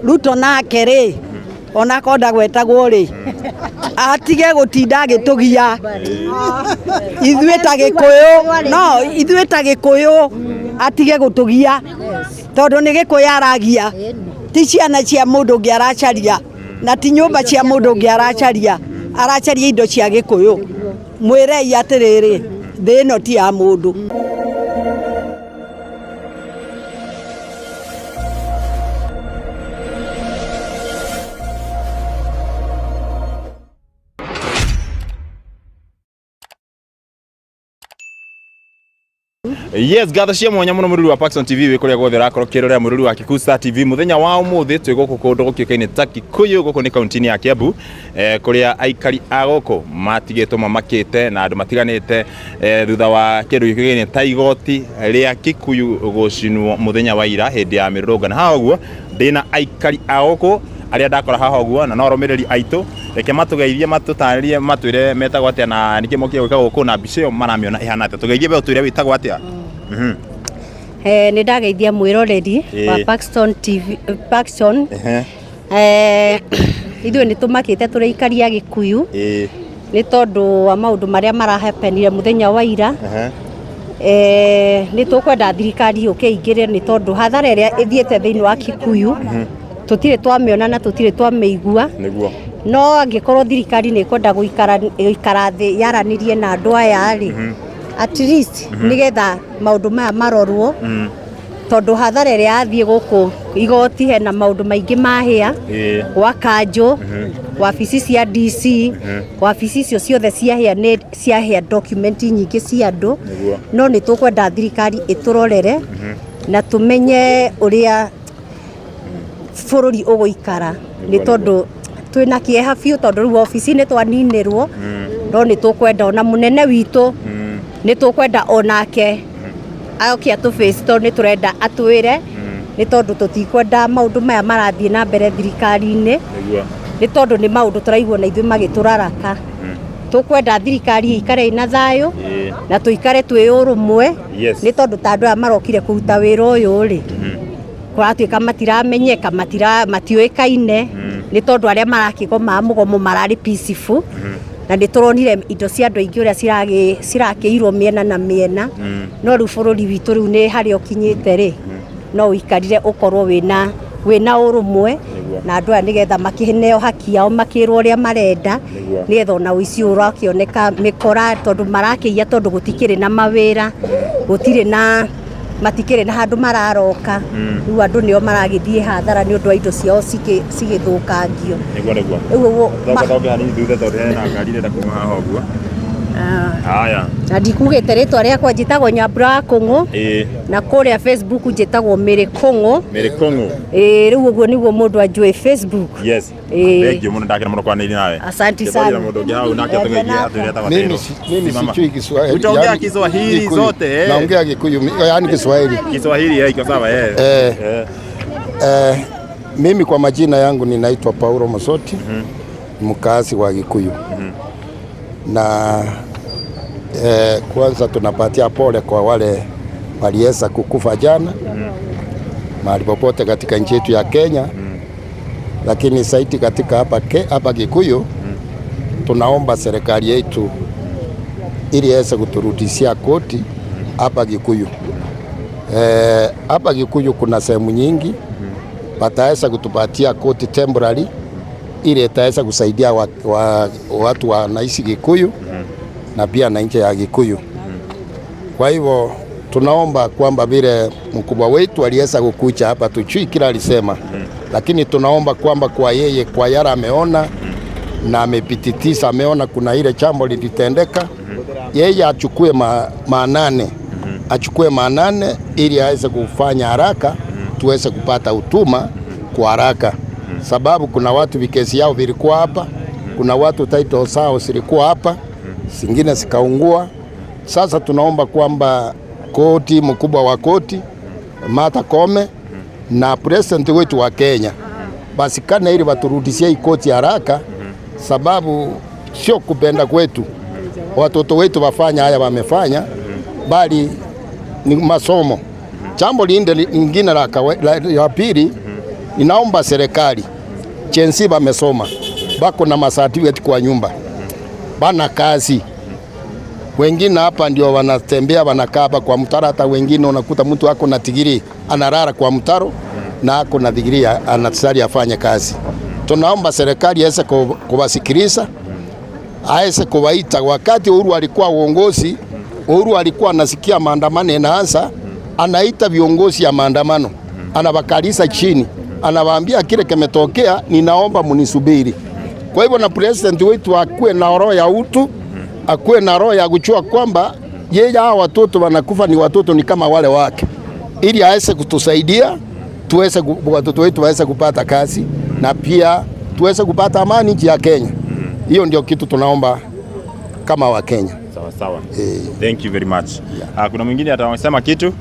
Ruto nake rĩ, onako ndagwetagwo rĩ, atige gũtinda agĩtũgia ithuĩ ta Gĩkũyũ, no ithuĩ ta Gĩkũyũ atige gũtũgia tondũ nĩ Gĩkũyũ aragia, ti ciana cia mũndũ ũngĩ aracaria na ti nyũmba cia mũndũ ũngĩ aracaria, aracaria indo cia Gĩkũyũ. Mwĩrei atĩrĩrĩ, thĩ ĩno ti ya mũndũ. Yes, ngatho cia mwanya muno mũruri wa Paxson TV wĩ kũrĩa guothe ũrakorwo ũkĩrorera mũruri wa Kikuyu Star TV. Mũthenya wa ũmũthĩ twĩ gũkũ kũndũ gũkĩũkaine ta Kikuyu, gũkũ nĩ kaunti-inĩ ya Kiambu, kũrĩa aikari a gũkũ matigĩtwo mamakĩte na andũ matiganĩte, thutha wa kĩndũ gĩkĩũkaine ta igoti rĩa Kikuyu gũcinwo mũthenya wa ira hĩndĩ ya mĩrũrũngano. Haha ũguo ndĩna aikari a gũkũ arĩa ndakora haha ũguo na no arũmĩrĩri aitũ, reke matũgeithie, matũtarĩrie, matwĩre metagwo atĩa na nĩkĩ mokire gwĩka gũkũ na mbica ĩyo maramĩona ĩhana atĩa. Tũgeithie we ũtwĩre wĩtagwo atĩa. Nĩ ndageithia mwĩroreri wa Paxton TV, Paxton. Ithuĩ nĩ tũmakĩte tũrĩ aikari a Gĩkuyu nĩ tondũ wa maũndũ marĩa marahapenire mũthenya wa ira. Nĩ tũkwenda thirikari yũke ĩingĩre nĩ tondũ hathara ĩrĩa ĩthiĩte thĩinĩ wa Kikuyu tũtirĩ twamĩona na tũtirĩ twamĩigua. No angĩkorwo thirikari nĩ ĩkwenda gũikara thĩ yaranĩrie na andũ aya rĩ, at least nĩgetha maũndũ maya marorwo, tondũ hathara ĩrĩa yathiĩ gũkũ igoti hena maũndũ maingĩ mahĩa, gwa kanjũ, wabici cia DC, wabici icio ciothe ciahĩa nĩ ciahĩa document nyingĩ cia andũ. No nĩ tũkwenda thirikari ĩtũrorere na tũmenye ũrĩa bũrũri ũgũikara, nĩ tondũ twĩna kĩeha biũ tondũ rĩu obici nĩ twaninĩrwo. No nĩ tũkwenda ona mũnene witũ, nĩ tũkwenda onake oke atũ face tondũ nĩ tũrenda atwĩre, nĩ tondũ tũtikwenda maũndũ maya marathiĩ na mbere thirikari-inĩ, nĩ tondũ nĩ maũndũ tũraigua na ithuĩ magĩtũraraka. Tũkwenda thirikari ĩikare ĩna thayũ na tũikare twĩ ũrũmwe, nĩ tondũ ta andũ aya marokire kũruta wĩra ũyũ rĩ, kũratuĩka matiramenyeka, matiũĩkaine, nĩ tondũ arĩa marakĩgomaga mũgomo mararĩ peaceful, na nĩ tũronire indo cia andũ aingĩ ũrĩa cirakĩirwo mĩena na mĩena. No rĩu bũrũri witũ rĩu nĩ harĩa ũkinyĩte rĩ, no ũikarire ũkorwo wĩna ũrũmwe na andũ aya nĩgetha makĩneo haki yao, makĩrwo ũrĩa marenda, nĩgetha ona ũici ũrakĩoneka mĩkora, tondũ marakĩiya tondũ gũtikĩrĩ na mawĩra, gũtirĩ na matikĩrĩ na handũ mararoka. Rĩu andũ nĩo maragĩthiĩ hathara nĩ ũndũ wa indo ciao cigĩthũkangio. Nĩguo, nĩguo. Rĩu ũguo Thonga thonga hanini thutha tondũ hena ngari ĩrenda kuma haha ũguo. Haya. Na ndikugĩte rĩtwa rĩakwa, njĩtagwo Nyambura wa Kũng'ũ. Na kũrĩa Facebook njĩtagwo Mary Kũng'ũ. Mary Kũng'ũ. Rĩu ũguo nĩguo mũndũ anjũĩ Facebook. Yes. Thank you mũno, ndakena mũno kwaranĩria nawe. Asante Kĩthoria sana. mũndũ ũngĩ hau nake atũgeithie atwĩre etagwo Mimi, Taylor. mimi Simama. sijui Kiswahili. Utaongea Yani, Kiswahili Kikuyu. zote, eh. Naongea Kikuyu, yani Kiswahili. Kiswahili iko sawa. Mimi kwa majina yangu ninaitwa Paulo Mosoti, mkazi wa Kikuyu. Na kwanza tunapatia pole kwa wale waliweza kukufa jana mahali popote katika nchi yetu ya Kenya. Lakini zaidi katika hapa Kikuyu, tunaomba serikali yetu ili iweze kuturudishia koti hapa Kikuyu. Hapa Kikuyu kuna sehemu nyingi wataweza kutupatia koti temporary ili itaweza kusaidia watu wanaishi Kikuyu na pia na nje ya Kikuyu. Kwa hivyo tunaomba kwamba vile mkubwa wetu aliweza kukuja hapa, tujui kila alisema, lakini tunaomba kwamba kwa yeye, kwa yale ameona na amepititiza, ameona kuna ile jambo lilitendeka, yeye achukue maanane, achukue maanane ili aweze kufanya haraka tuweze kupata huduma kwa haraka, sababu kuna watu vikesi yao vilikuwa hapa, kuna watu title zao zilikuwa hapa, zingine zikaungua. Sasa tunaomba kwamba koti, mkubwa wa koti Martha Koome na president wetu wa Kenya basi kana ili waturudishie koti haraka, sababu sio kupenda kwetu watoto wetu wafanya haya wamefanya, bali ni masomo. Jambo lingine la pili, Ninaomba serikali, Gen Z bamesoma, bako na macertificate kwa nyumba, bana kazi. Wengine hapa ndio wanatembea wanakaa hapa kwa mtaro, hata wengine unakuta mtu ako na degree analala kwa mtaro na ako na degree anastahili afanye kazi. Tunaomba serikali iweze kuwasikiliza, aweze kuwaita. Wakati Uhuru alikuwa uongozi, Uhuru alikuwa anasikia maandamano inaanza, anaita viongozi ya maandamano, anawakalisa chini, anawaambia kile kimetokea, ninaomba munisubiri. Kwa hivyo na president wetu akuwe na roho ya utu, akuwe na roho ya kujua kwamba yeye hawa watoto wanakufa ni watoto ni kama wale wake, ili aweze kutusaidia tuweze watoto wetu waweze kupata kazi na pia tuweze kupata amani nchi ya Kenya. Hiyo ndio kitu tunaomba kama Wakenya. Sawa sawa. Thank you very much. Ah, kuna mwingine atasema kitu?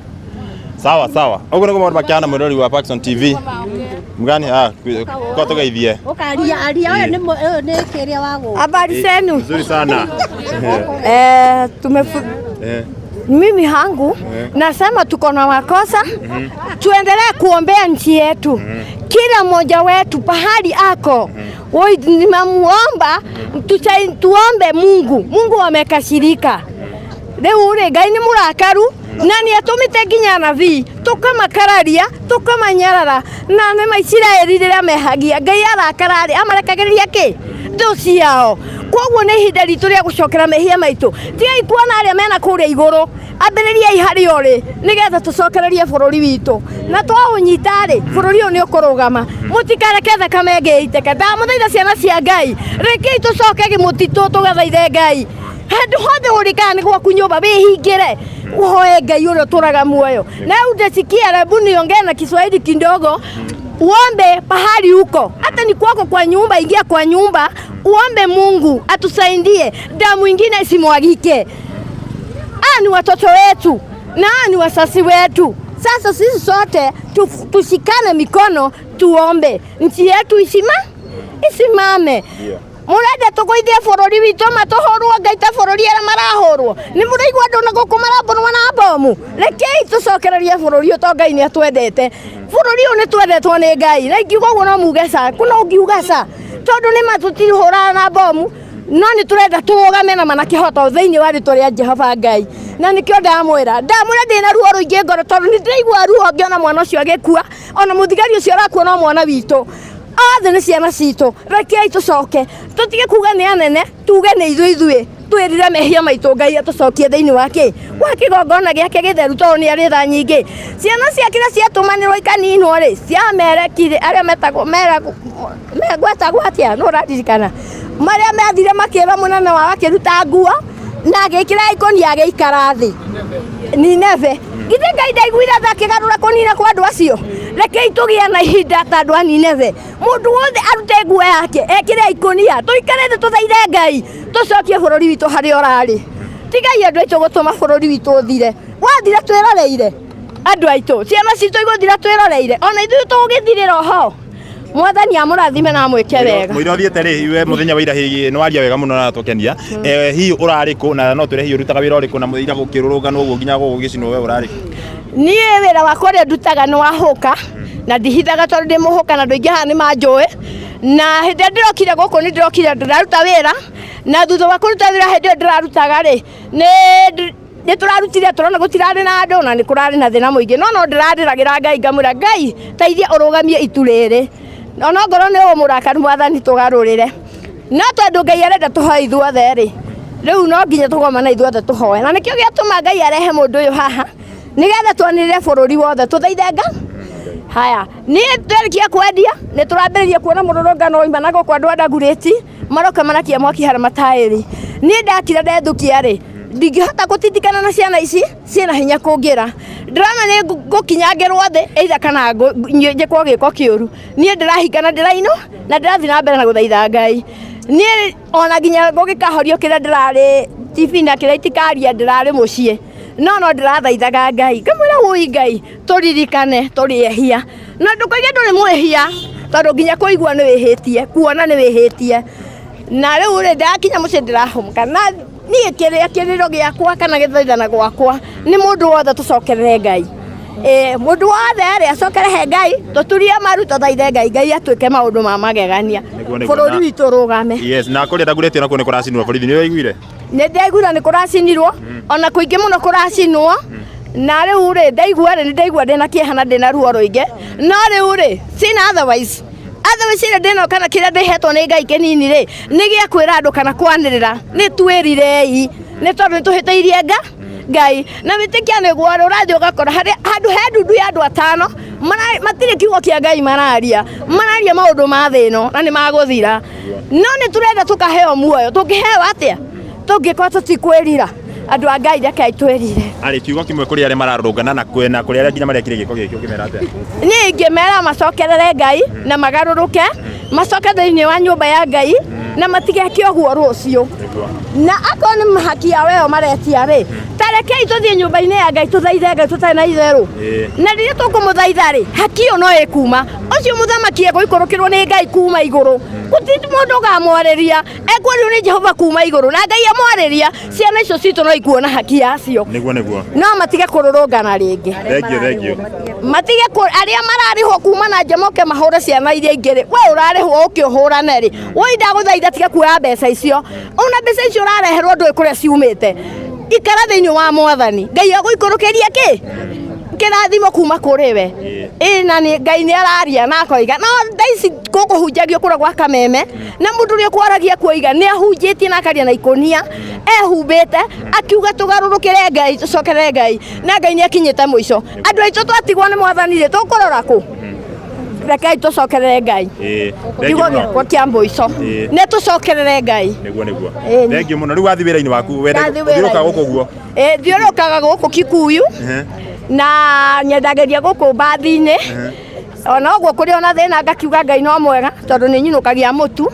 Sawa sawa. Uguo niguo maundu makiana mwirori wa Paxson TV. Mgani ah kwa tugeithie. Ũkaria aria ũyũ nĩ ũyũ nĩ kĩrĩa wa gũkũ. Habari zenu? Nzuri sana. Mimi hangu nasema tuko na makosa, tuendelee kuombea nchi yetu, kila mmoja wetu pahali ako. Woi, nimemuomba tuombe Mungu. Mungu amekasirika riu ri Ngai ni murakaru na nĩ atũmĩte nginya anabii tũkamakararia tũkamanyarara na nĩ maisiraeli rĩrĩa mehagia Ngai arakara rĩ amarekagĩrĩria kĩ thũ ciao. Koguo nĩ ihinda ritũ rĩa gũcokera mehia maitũ. Tigai kuona arĩa mena kũrĩa igũrũ, ambĩrĩriai harĩa ũrĩ nĩgetha tũcokererie bũrũri witũ, na twaũnyita rĩ bũrũri ũyũ nĩ ũkũrũgama. Mũtikareke thakame ĩngĩ ĩitĩke. Ndamũthaitha ciana cia Ngai, rekei tũcoke mũtitũ tũgathaithe Ngai. Handũ hothe ũrĩ kana nĩ gwaku nyũmba wĩhingĩre uhoe Ngai ũrĩa ũtũraga muoyo. Na utasikia hebu niongee na Kiswahili kidogo. Uombe pahali uko, hata ni kwako kwa nyumba, ingia kwa nyumba uombe Mungu atusaidie, damu ingine isimwagike. Ni watoto wetu na ni wasasi wetu. Sasa sisi sote tushikane mikono tuombe nchi yetu isimame. Murenda tuguithie bururi witũ matũhũrwo Ngai ta bururi arĩa marahũrwo. Nĩ mũraigua andũ na gũkũ marambũrwo na bomu. Rekei tũcokererie bururi ũyũ tondũ Ngai nĩ atwendete. Bururi ũyũ nĩ twendetwo nĩ Ngai. Na ingiuga ũguo no muge ca, kũna ũngiuga ca. Tondũ nĩ ma tũtihũraga na bomu, no nĩ tũrenda tũrũgame na ma na kĩhoto thĩinĩ wa rĩtwa rĩa Jehova Ngai. Na nĩkĩo ndamwĩra, ndamwĩra ndĩna ruo rũingĩ ngoro tondũ nĩ ndĩraigua ruo ngĩona mwana ũcio agĩkua, ona mũthigari ũcio arakua no mwana witũ. Othe nĩ ciana citũ. Rekei tũcoke, tũtige kuga nĩ anene, tuge nĩ ithuĩ ithuĩ twĩrire mehia maitũ Ngai atũcokie thĩinĩ wa kĩ wa kĩgongona gĩake gĩtheru tondũ nĩ arĩ tha nyingĩ. Ciana cia kĩrĩa ciatũmanĩrwo ikaninwo rĩ, ciamerekire arĩa metagwo megwetagwo atĩa, no ũraririkana marĩa methire makĩra mũnene wao akĩruta nguo na agĩkĩra ikũnia agĩikara thĩ Nineve. Githĩ Ngai ndaiguire tha akĩgarũra kũnina kwa andũ acio? Rekei tũgĩe na ihinda ta andũ a Nineve. Mũndũ wothe arute nguo yake ekĩre ikũnia, tũikare thĩ tũthaithe Ngai tũcokie bũrũri witũ harĩa ũrarĩ. Tigai andũ aitũ gũtũma bũrũri witũ ũthire. Wathira twĩroreire andũ aitũ, ciana citũ igũthira twĩroreire, ona ithuĩ tũgũgĩthirĩra oho. Mwathani amũrathime na amwĩke wega. Mũira ũthiĩte rĩ, we mũthenya wa ira hihi nĩ waria wega mũno na tũkenia. Hihi ũrarĩ kũ na no twĩre hihi ũrutaga wĩra ũrĩkũ na mũira gũkĩrũrũngana ũguo nginya gũkũ gĩcinwo we ũrarĩ kũ? Niĩ wĩra wakwa ũrĩa ndutaga nĩ wa hũka na ndihithaga tondũ ndĩ mũhũka na andũ aingĩ haha nĩ manjũĩ. Na hĩndĩ ĩrĩa ndĩrokire gũkũ nĩ ndĩrokire ndĩraruta wĩra, na thutha wa kũruta wĩra hĩndĩ ĩyo ndĩrarutaga rĩ, nĩ tũrarutire tũrona gũtirarĩ na andũ na nĩ kũrarĩ na thĩna mũingĩ, no ndĩrarĩragĩra Ngai ngamwĩra Ngai teithia ũrũgamie itu rĩrĩ, ona ngorwo nĩ ũmũrakaru Mwathani tũgarũrĩre. No tondũ Ngai arenda tũhoe ithuothe rĩ, rĩu no nginya tũgomane ithuothe tũhoe, na nĩkĩo gĩatũma Ngai arehe mũndũ ũyũ haha nĩgetha twanĩrĩre bũrũri wothe tũthaithe Ngai. Haya, niĩ twarĩkia kwendia nĩ tũrambĩrĩria kuona mũrũrũngano wauma na gũkũ andũ a Dagoretti maroka marakia mwaki harĩa mataĩri. Niĩ ndakira ndethukia rĩ, ndingĩhota gũtitikana na ciana ici ciĩna hinya kũngĩra. Ndĩrona nĩ ngũkinyangĩrwo thĩ either kana njĩkwo gĩko kĩũru. Niĩ ndĩrahinga na ndĩrainũ na ndĩrathiĩ na mbere na gũthaitha Ngai. Niĩ ona nginya gũgĩkahorio kĩrĩa ndĩrarĩ TV na kĩrĩa itikaria ndĩrarĩ mũciĩ, no ndĩrathaithaga Ngai ngamwĩra wũi Ngai tũririkane tũrĩ ehia, na ndũkoige ndũrĩ mwĩhia tondũ nginya kũigua nĩ wĩhĩtie, kuona nĩ wĩhĩtie. Na rĩu rĩ ndakinya mũciĩ ndĩrahũmũka, na niĩ kĩrĩa kĩrĩro gĩakwa kana gĩthaithana gwakwa nĩ mũndũ wothe tũcokerere Ngai. Ĩĩ, mũndũ wothe rĩ acokere he Ngai, tũturie maru tũthaithe Ngai, Ngai atwĩke maũndũ ma magegania, Nĩguo, nĩguo, bũrũri witũ ũrũgame. Yes, na kũrĩa ndagurĩtio nakuo nĩ kũracinirwo borithi, nĩ ũraiguire? Nĩ ndaiguire nĩ kũracinirwo, ona kũingĩ mũno kũracinwo, na rĩu rĩ ndaigua rĩ nĩ ndaigua ndĩna kĩeha na ndĩna ruo rũingĩ, no rĩu rĩ sina otherwise otherwise ĩrĩa ndĩnayo kana kĩrĩa ndĩhetwo nĩ Ngai kĩnini rĩ nĩ gĩa kwĩra andũ kana kwanĩrĩra nĩ twĩrirei, nĩ tondũ nĩ tũhĩtĩirie Ngai na wĩtĩkia nĩguo rĩ ũrathiĩ ũgakora harĩa handũ he ndundu ya andũ atano matirĩ kiugo kĩa Ngai mararia, mararia maũndũ ma thĩ ĩno na nĩ magũthira, no nĩ tũrenda tũkaheo muoyo. Tũngĩheo atĩa tũngĩkorwo tũtikwĩrira? Andũ a Ngai, rekei twĩrire. Arĩ kiugo kĩmwe kũrĩ arĩa mararũrũngana na kwena kũrĩ arĩa nginya marekire gĩko gĩkĩ, ũngĩmera atĩa? Niĩ ingĩmera macokerere Ngai na magarũrũke, macoke thĩinĩ wa nyũmba ya Ngai na matigeke ũguo rũciũ. Na akorwo nĩ mahaki yao ĩyo maretia rĩ, ta rekei tũthiĩ nyũmba-inĩ ya Ngai tũthaithe Ngai tũtarĩ na itherũ. Na rĩrĩa tũkũmũthaitha rĩ, haki ĩyo no ĩkuma. Ũcio mũthamaki egũikũrũkĩrwo nĩ Ngai kuma igũrũ. Gũtirĩ mũndũ ũkamwarĩria, ekwario nĩ Jehova kuma igũrũ, na Ngai amwarĩria, ciana icio citũ no ikuona haki yacio. Nĩguo, nĩguo. No matige kũrũrũngana rĩngĩ. Thengiũ, thengiũ. Matige arĩa mararĩhwo kuma na nja moke mahũre ciana iria ingĩ rĩ, we ũrarĩhwo ũke ũhũrane rĩ, woi ndagũthaitha tiga kuoya mbeca icio. Ona mbeca icio ũrareherwo ndũĩ kũrĩa ciumĩte. Ikara thĩinĩ wa Mwathani, Ngai agũikũrũkĩria kĩ? Kĩrathimo kuma kũrĩ we. Ĩ na nĩ Ngai nĩ araria na akoiga, no thaa ici gũkũhunjagio kũrĩa gwa Kameme, na mũndũ ũrĩa ũkwaragia kuoiga nĩ ahunjĩtie na akaria na ikũnia ehumbĩte, akiuga tũgarũrũkĩre Ngai, tũcokerere Ngai, na Ngai nĩ akinyĩte mũico. Andũ aitũ twatigwo nĩ Mwathani rĩ, tũkũrora kũ? Rekei tũcokerere Ngai. Ĩĩ, thengiũ Kiugo mũno. gĩakwa kĩa mũico Ĩĩ. nĩ tũcokerere Ngai. Nĩguo, nĩguo. Ĩĩ. Thengiũ mũno. Rĩu wathiĩ wĩra-inĩ waku, wende Ndathiĩ ũthiũrũrũkaga wĩra-inĩ. gũkũ ũguo? Ĩĩ, thiũrũrũkaga gũkũ Kikuyu na nyendagĩria gũkũ mbathi-inĩ. Ona ũguo kũrĩ ona thĩna ngakiuga Ngai no mwega tondũ nĩ nyinũkagia mũtu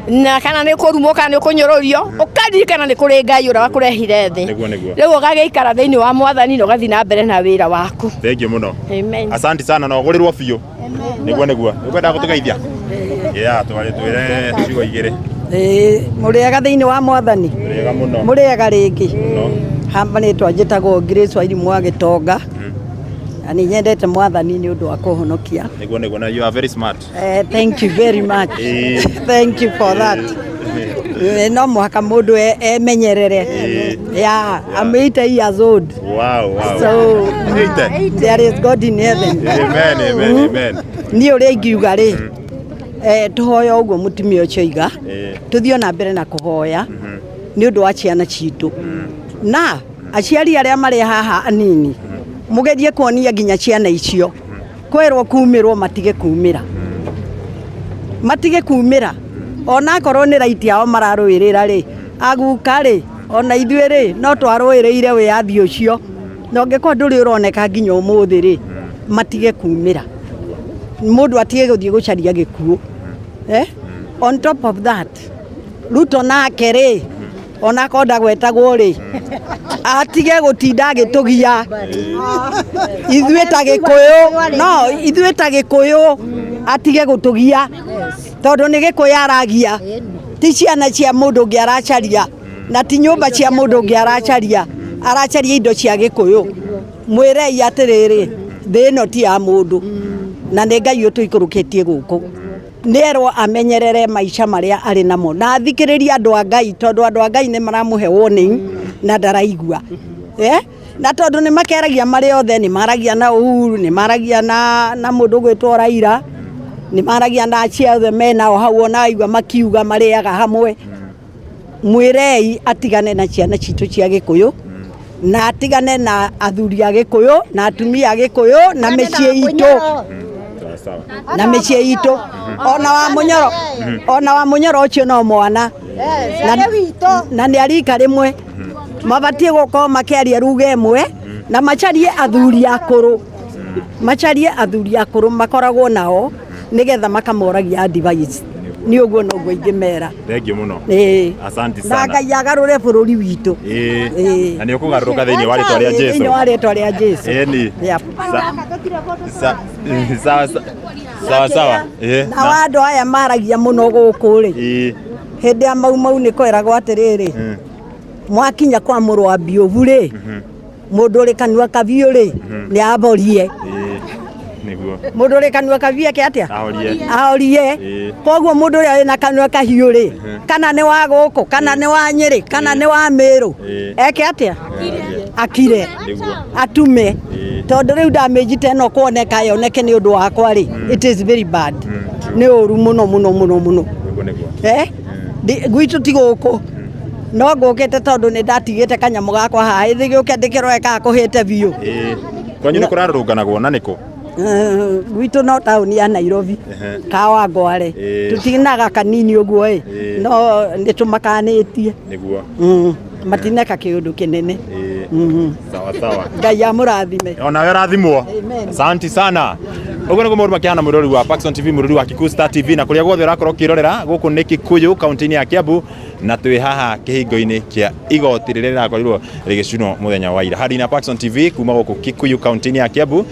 na kana nĩ kũrumwo kana nĩ kũnyũrũrio, ũkaririkana nĩ kũrĩ Ngai ũrĩa wakũrehire thĩ. Nĩguo, nĩguo. Rĩu ũgagĩikara thĩinĩ wa Mwathani na ũgathiĩ na mbere na wĩra waku. Thengiũ mũno. Amen. Asante sana na ũgũrĩrwo biũ. Nĩguo, nĩguo. Ũkwenda gũtũgeithia? Yeah, twarĩ twĩre ciugo igĩrĩ. Ĩĩ, mũrĩega thĩinĩ wa Mwathani? Mũrĩega mũno. Mũrĩega rĩngĩ. Mũno. Hamba nĩtwa njĩtagwo Grace Wairimũ wa Gĩtonga. Na nĩ nyendete Mwathani nĩ ũndũ wa kũhonokia. Nĩguo, nĩguo, na you are very smart. Thank you very much. Thank you for that. No mũhaka mũndũ emenyerere. Yeah, I'm 80 years old. Wow, wow. So, 80? There is God in heaven. Amen, amen, amen. Niĩ ũrĩa ingiuga rĩ, tũhoe ũguo mũtumia ũcio oiga, tũthiĩ na mbere na kũhoya nĩ ũndũ wa ciana citũ. Na aciari arĩa marĩ haha anini, mũgerie kuonia nginya ciana icio, kwerwo kumĩrwo matige kumĩra. Matige kumĩra. Ona akorwo nĩ right yao mararũĩrĩra rĩ, aguka rĩ, ona ithuĩ rĩ, no twarũĩrĩire wĩyathi ũcio. Na ũngĩkorwo ndũrĩ ũroneka nginya ũmũthĩ rĩ, matige kumĩra. Mũndũ atige gũthiĩ gũcaria gĩkuũ. On top of that, Ruto nake rĩ, onakorwo ndagwetagwo rĩ, atige gũtinda agĩtũgia. Ithuĩ ta Gĩkũyũ, no ithuĩ ta Gĩkũyũ atige gũtũgia, tondũ nĩ Gĩkũyũ aragia, ti ciana cia mũndũ ũngĩ aracaria, na ti nyũmba cia mũndũ ũngĩ aracaria, aracaria indo cia Gĩkũyũ. Mwĩrei atĩrĩrĩ, thĩ ĩno ti ya mũndũ, na nĩ Ngai ũtũikũrũkĩtie gũkũ. Nĩerwo amenyerere maica marĩa arĩ namo, na athikĩrĩrie andũ a Ngai, tondũ andũ a Ngai nĩ maramũhe warning na ndaraigua. Na tondũ nĩ makeragia marĩ othe, nĩ maragia na Uhuru, nĩ maragia na mũndũ ũgwĩtwo Raila, nĩ maragia na acio othe menao hau, ona aigua makiuga marĩaga hamwe. Mwĩrei atigane na ciana citũ cia Gĩkũyũ, na atigane na athuri a Gĩkũyũ, na atumia a Gĩkũyũ, na mĩciĩ itũ. Na mĩciĩ itũ. Ona wa Mũnyoro, ona wa Mũnyoro ũcio no mwana. Na nĩ arika rĩmwe. Mabatiĩ gũkorwo makĩaria ruga ĩmwe, na macarie athuri akũrũ. Macarie athuri akũrũ makoragwo nao, nĩgetha makamoragia advice. Nĩ ũguo noguo ingĩmera. Thengiũ mũno. Ĩĩ. Asante Na sana. Ngai agarũre bũrũri witũ. Ĩĩ. Ĩĩ. Na nĩ ũkũgarũrũka thĩinĩ wa rĩtwa rĩa Jesu. Thĩinĩ wa rĩtwa rĩa Jesu. Ĩni. Yep. Sawa sawa sawa. Ĩĩ. Na wa andũ aya maragia mũno gũkũ rĩ. Ĩĩ. Hĩndĩ ya Mau Mau nĩ kweragwo atĩrĩrĩ, mwakinya kwa mũrũ wa Biovu rĩ, Mũndũ ũrĩ kanua kabiũ rĩ, nĩ aborie. Ĩĩ, nĩguo. Mũndũ ũrĩ kanua kabiũ eke atĩa? Ahorie. Ahorie. Koguo mũndũ ũrĩa wĩna kanua kahiũ rĩ, kana nĩ wa gũkũ, kana nĩ wa Nyĩrĩ, kana nĩ wa Mĩrũ, eke atĩa? Akire. Nĩguo. Atume, tondũ rĩu damage ta ĩno kuoneka yoneke nĩ ũndũ wakwa rĩ, it is very bad. Nĩ ũru mũno mũno mũno mũno. Nĩguo, nĩguo. Gwitũ ti gũkũ, no ngũkĩte tondũ nĩ ndatigĩte kanyamũ gakwa haha, ĩthĩ gĩũke ndĩkĩroe kana kũhĩte biũ. Ĩĩ. Kwanyu nĩ kũrarũrũnganagwo na nĩkũ? Gwitũ no taũni ya Nairobi, Kawangware. Tũtinaga kanini ũguo ĩ, no nĩ tũmakanĩtie. Nĩguo. Matineka kĩũndũ kĩnene. Sawa sawa. Ngai amũrathime. Onawe rathimwo. Amen. Asante sana. Ũguo nĩguo maũndũ makĩhana, mũrori wa Paxson TV, mũrori wa Kikuyu Star TV, na kũrĩa guothe ũrakorwo ũkĩrorera. Gũkũ nĩ Kikuyu, kaunti-inĩ ya Kiambu, na twĩ haha kĩhingo-inĩ kĩa igoti rĩrĩa rĩrakorirwo rĩgĩcinwo mũthenya wa ira. Handũ-inĩ Paxson TV kuma gũkũ Kikuyu, kaunti-inĩ ya Kiambu.